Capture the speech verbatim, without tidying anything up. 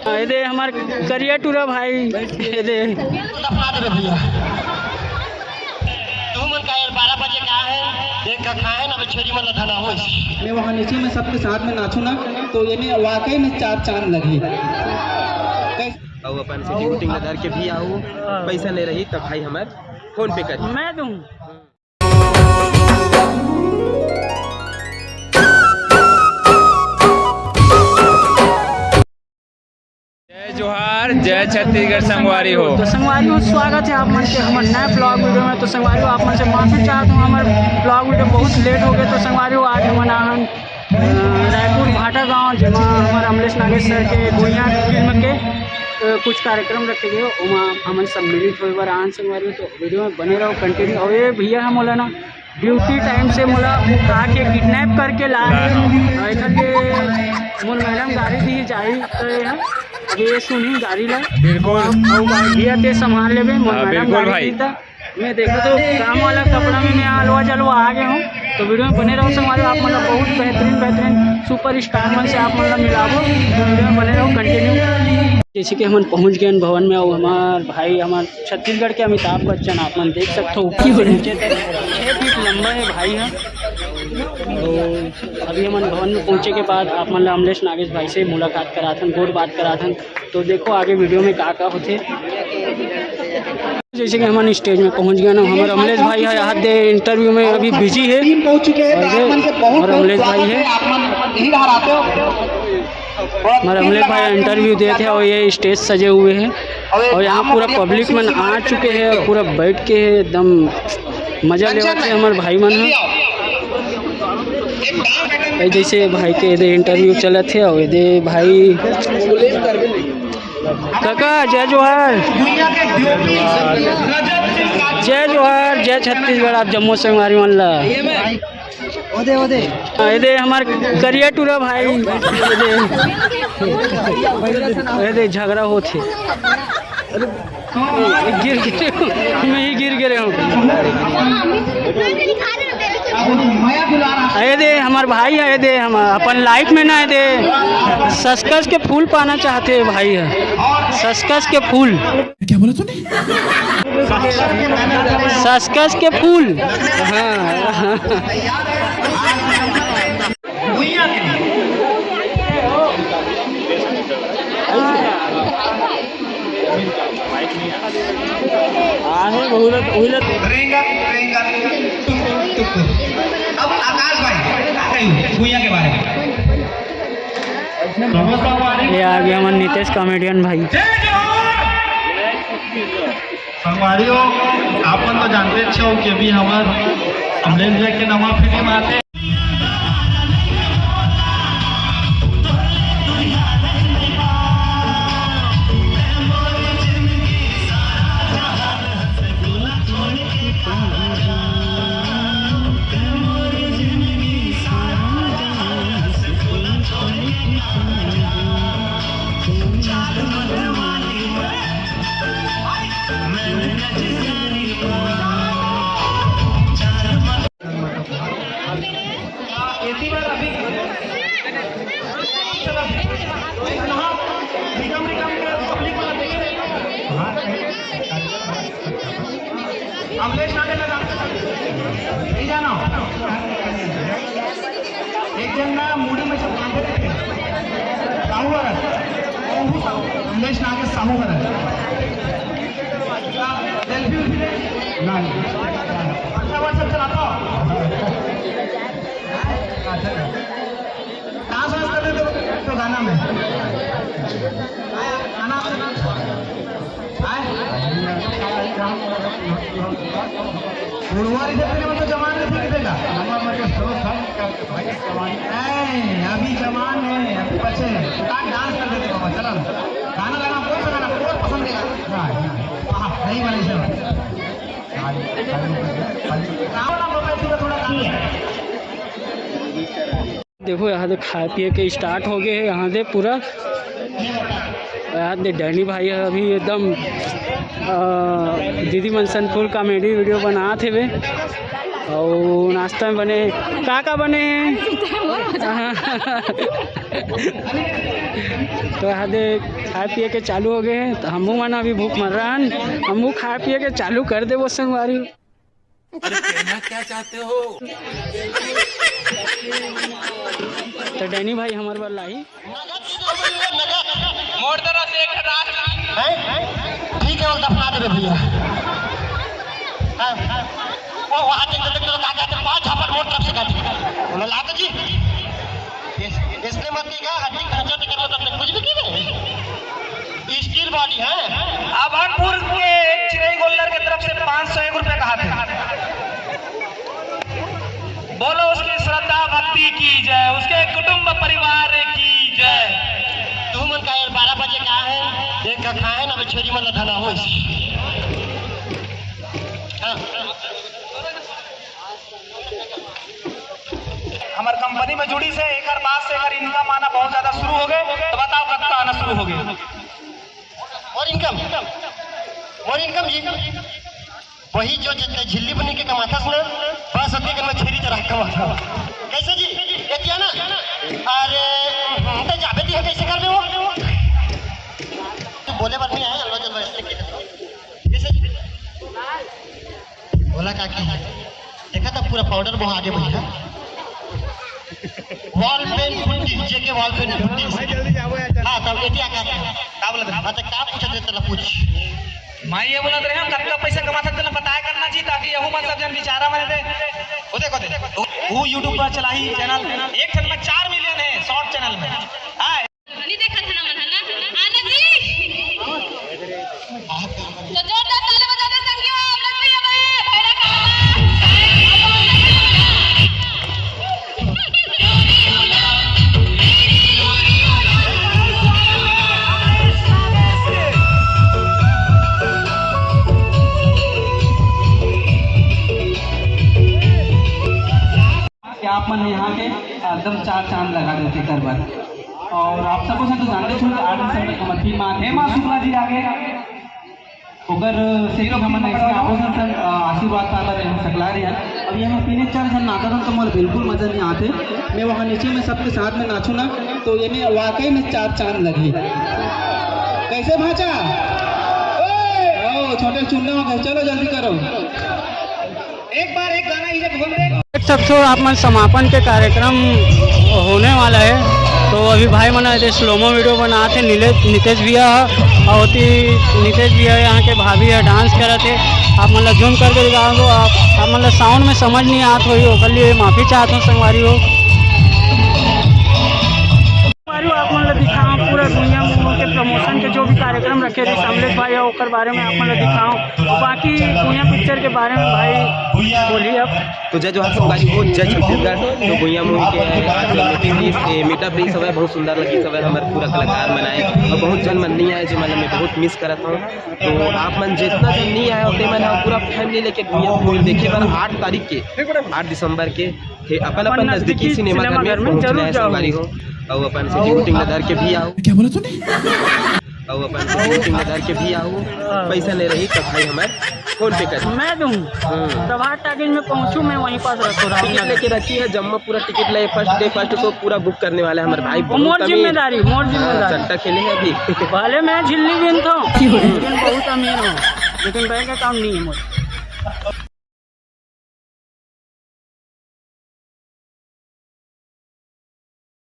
ये दे हमर करिया टूरा भाई, ये दे। दफना दे भैया। तू मन का यार बारह बजे का है, एक का खाए ना, अभी छेरी मन ला धना हो। मैं वहाँ नीचे में सबके साथ में नाचू ना, तो ये में वाकई में चार चांद लगी। कैसे? अउ अपन से shooting ला धर के भी आऊ, पैसा नहीं रही तब भाई हमर PhonePe कर। मैं दूँ। जय जोहार, जय छत्तीसगढ़ संगवारी हो। तो संगवारी हो, स्वागत है आप मन के हमर नए vlog video में। तो संगवारी हो, आप मन से माफी चाहत हूँ, हमर vlog video बहुत late हो गए। तो संगवारी हो, आज हमन आहन, अ, रायपुर भाटा गांव, जेमा हमर अमलेश नागेश सर के गुइयां फिल्म के, अ, कुछ कार्यक्रम रखे गए, ओमा हमन सम्मिलित होए बर आहन संगवारी हो। तो video में बने रहो continue। और ये भैया है मोला ना duty time से मोला उठा के kidnap करके ला हे। अउ एखर ले मोर madam गारी दी जाही, तो ये ह, ये सुनही गारी ला। बिल्कुल। अउ भैया ते संभाल लेबे, मोर हाँ, madam बिल्कुल गारी भाई। दी त। मैं देखो तो काम वाला कपड़ा में मैं अलवा जलवा आ गया हूँ। तो video में बने रहो संगवारी, आप मतलब बहुत बेहतरीन बेहतरीन superstar मन से आप मतलब मिलाबो। तो video में बने रहो continue। जैसे कि हमन पहुँच गए भवन में, अउ हमार भाई, हमार छत्तीसगढ़ के अमिताभ बच्चन आप मन देख सकते हो, ऊपर से नीचे तक छः फीट लंबा है भाई ह। तो अभी हमन भवन में पहुँचे के बाद आप मन ला अमलेश नागेश भाई से मुलाकात कराथन, गोठ बात कराथन। तो देखो आगे video में का का होथे। जैसे कि हमन stage में पहुँच गए ना, हमर अमलेश भाई है यहाँ दे interview में अभी busy है। पहुँच चुके हैं, और ये आप मन के बहुत और अमलेश भाई स्वागत है। आप मन यही रहा रहते हो। हमारे अमलेश भाई interview देते हैं और ये stage सजे हुए हैं और यहाँ पूरा public मन आ चुके हैं और पूरा बैठ के है एकदम मजा लेवत है हमारे भाई मन ह। ए जैसे भाई के एदे interview चलत है और एदे भाई काका जय जोहार। जय जोहार, जय छत्तीसगढ़, आप जम्मो संगवारी मन ला। ओदे, ओदे। हाँ, ये दे हमार करिया टूरा भाई। ये दे, ये दे झगड़ा होत हे। गिर गिरे हूँ, मैं ही गिर गिरे हूँ। ये दे हमार भाई है, ये दे हम अपन life में ना, ये दे सस्कस के फूल पाना चाहते हैं भाई है, सस्कस के फूल। क्या बोला तूने? सस्कस के फूल। हाँ। आहे बहुत, उहिला। रेंगा, रेंगा, टुक, टुक। अब आकाश भाई, का कही भुइयां के बारे में? ये आ गया हमारे नितेश comedian भाई। जय जोहार। संगवारी हो, आप मन तो जानते अच्छे हो कि अभी हमार अमलेश भैया के नवा फिल्म आते। अमलेश नागेश लगा। नहीं जाना। एक जन ना मुड़ी में सब बांधे रखे। साहू हरन। ओहू साहू। अमलेश नागेश साहू हरन। Selfie उल्फी ले? नहीं। अच्छा WhatsApp चलाता हो? अच्छा। Dance वांस कर दे तो, तो गाना में। गाना। आए? बुढ़वा रही थे, तेरे में तो जवान नहीं थे, कितने का? नहीं, अभी जवान है, अभी बचे हैं। उठा dance कर देते बाबा, चला ना। गाना लगा, कौन सा गाना, कौन पसंद है? हाँ, हाँ। हाँ, नहीं बने से। गाओ ना बाबा, इसी का थोड़ा गाना। देखो, यहाँ दे खाए पिए के start हो गए हे। यहाँ दे पूरा, यहाँ दे डैनी भाई हे अभी एकदम, अ, दीदी मन सन full comedy video बनात हेवे। अउ नाश्ता में बने, का का बने हे? तो यहाँ दे खाए पिए के चालू हो गए हैं, तो हमू मन अभी भूख मर रहा है, हमू खाए पिए के चालू कर देबो संगवारी। अरे कहना क्या चाहते हो? तो डैनी भाई हमारे बर लाही। मोर तरफ से एक हजार। हैं? ठीक है, वो दफना दे भैया। हाँ, वो वहाँ देख, देख, देख, आ जाते, पाँच झापट मोर तरफ से काटी। बोला, "लातो जी, इस-, इसने मत नहीं कहा, हड्डी खांचा तो करना, तब तक कुछ भी नहीं है। स्टील बॉडी है।" अभनपुर के चिरई गोल्लर के तरफ से पाँच सौ एक रुपये कहा थे। बोलो उसकी श्रद्धा भक्ति की जय, उसके कुटुंब परिवार की जय। तू मन का यार बारह बजे का है, एक का खाए ना, छेरी मन ला धना हो। हाँ। हमार कंपनी में जुड़ी से एकर बाद से एकर इनकम आना बहुत ज्यादा शुरू हो गए। तो बताओ, कब का आना शुरू हो गए? और इनकम, और इनकम जी, वही जो जितने झिल्ली बनी के कमाथस ना, बस ओतने के मैं छेरी चरा के कमाथस। कैसे जी? एतिया ना? अरे, हम्म, तो जाबे दिया कैसे कर दे वो? तू बोले बार नहीं आया, जलवा, जलवा, इसलिए कैसे जी? बोला काकी, देखा था पूरा पाउडर बहुत आगे बढ़ा। वॉल पेन पुट्टी, जेके वॉल पेन पुट्टी। हाँ, तब एतिया का, का बोला था? हाँ, तो का पूछा थे, चला पूछ। मैं ये बोला रहे हम कतका पैसा कमा सकते ना बताया करना जी, ताकि यहू मन सब जन बेचारा मने थे। वो देखो, देखो, वो YouTube पर चला ही चैनल, एक ठन में चार मिलियन है शॉर्ट चैनल में। हाँ। नहीं देखा था ना मन है ना? आनंद जी। तो जोरदार ताली बजा दो संगियो, आप लोग भी अब भैरा का कि आप मन यहाँ के एकदम चार चांद लगा देते कर बर। और आप सबको से तो जानते छो कि आठ दिसंबर के हमर फिल्म आत हे माँ शुक्ला जी आगे, ओकर से भी हमन ऐसे आभूषण से, अ, आशीर्वाद पाए बर यहाँ सकला रहे हैं। अब यहाँ तीन चार झन नाचत हन तो मोर बिल्कुल मजा नहीं आते। मैं वहाँ नीचे में सबके साथ में नाचू ना तो ये में वाकई में चार चांद लगी। कैसे भांचा? ओ, छोटे चुन्ना हो गए, चलो जल्दी करो। एक बार एक गाना इसे बोल दे। देख सकते हो आप मन, समापन के कार्यक्रम होने वाला है। तो अभी भाई मन एदे स्लोमो वीडियो बनात हे, नीले-, नितेश भैया ह, और ओती नितेश भैया यहाँ के भाभी ह, डांस करत हे। आप मन ला जूम करके दिखा दो, आप, आप मन ला साउंड में समझ नहीं आत होही, ओकर लिए माफी चाहत हूँ संगवारी हो। संगवारी हो, आप मन ला दिखाओ पूरा भुइयां मूवी के प्रमोशन के जो भी कार्यक्रम रखे रहिस अमलेश भाई ह, ओकर बारे में आप मन ला दिखाओ। बाकी भुइयां पिक्चर के बारे में भाई बोलिए अब। तो जय जोहार संगवारी हो, जय छत्तीसगढ़। तो भुइयां मूवी के आज मीटिंग रहिस, ए, मीटअप रहिस हवय, बहुत सुंदर लगिस हवय, हमर पूरा कलाकार मन आए और बहुत झन मन नहीं आए, जो मन मैं बहुत मिस करत हूँ। तो आप मन जितना झन नहीं आए होते मन ह पूरा फैमिली लेके भुइयां मूवी देखे बर आठ तारीख के, आठ दिसंबर के हे अपन अपन नजदीकी सिनेमा घर में पहुंचना है संगवारी हो। और अपन से मीटिंग धर के भी आओ। क्या बोला तूने? और अपन से मीटिंग धर के भी आओ। पैसा नहीं रही तो भाई हमारे फोन पे कर। मैं दूँ। हम्म। प्रभात टाकीज में पहुँचूँ, मैं वहीं पास रहता हूँ, टिकट रामनगर। लेके रखी है जम्मा, पूरा टिकट ले, फर्स्ट डे फर्स्ट शो पूरा बुक करने वाला है हमारे भाई। वो बहुत मोर अमीर। जिम्मेदारी, मोर हाँ, जिम्मेदारी। सट्टा खेले हैं अभी। भले मैं झिल्ली बीनता हूँ, लेकिन बहुत अमीर हूँ, लेकिन बैंक अकाउंट नहीं है मोर।